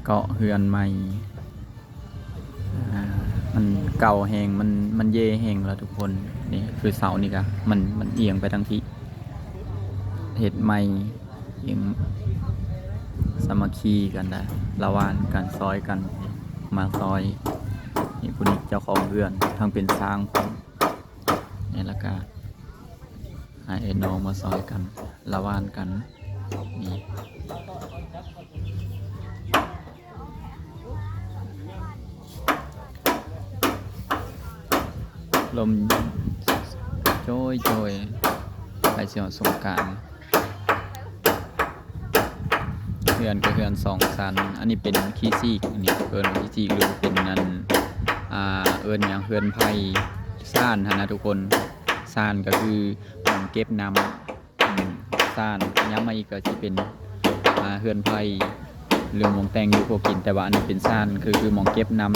ເກາະເຮືອນໃໝ່ ອ່າ ມັນເກົ່າແຮງ ມັນ ມັນເຢແຮງແລ້ວທຸກຄົນ. ນີ້ຄືເສົານີ້ກະ ມັນ ມັນອຽງໄປທາງພີ້ ເຮັດໃໝ່ ອຽງ ສາມັກຄີກັນນະ ລະຫວ່າງກັນ ຊ່ອຍກັນ ມາຊ່ອຍ. ນີ້ຜູ້ນີ້ເຈົ້າຂອງເຮືອນ ທັງເປັນຊ່າງພ້ອມ. ນີ້ລະກະ ໃຫ້ອ້າຍນ້ອງມາຊ່ອຍກັນ ລະຫວ່າງກັນ ນີ້ ລົມໂຈຍໆ ໃກ້ຊິຮອດສົງການ. ເຮືອນກະເຮືອນສອງຊັ້ນ ອັນນີ້ເປັນຂີ້ຊີກ ອັນນີ້ເອີ້ນຂີ້ຊີກ ຫຼືເປັນອັນ ອ່າ ເອີ້ນຫຍັງ ເຮືອນໄຜ່ຊານຫັ້ນນະທຸກຄົນ. ຊານກະຄືໝ່ອງເກັບນ້ຳ ອືມ ຊານ ຍາມມາອີກກະຊິເປັນ ອ່າ ເຮືອນໄຜ່ ຫຼືໝ່ອງແຕ່ງຢູ່ຄົວກິນ ແຕ່ວ່າອັນນີ້ເປັນຊານ ຄື ຄືໝ່ອງເກັບນ້ຳ.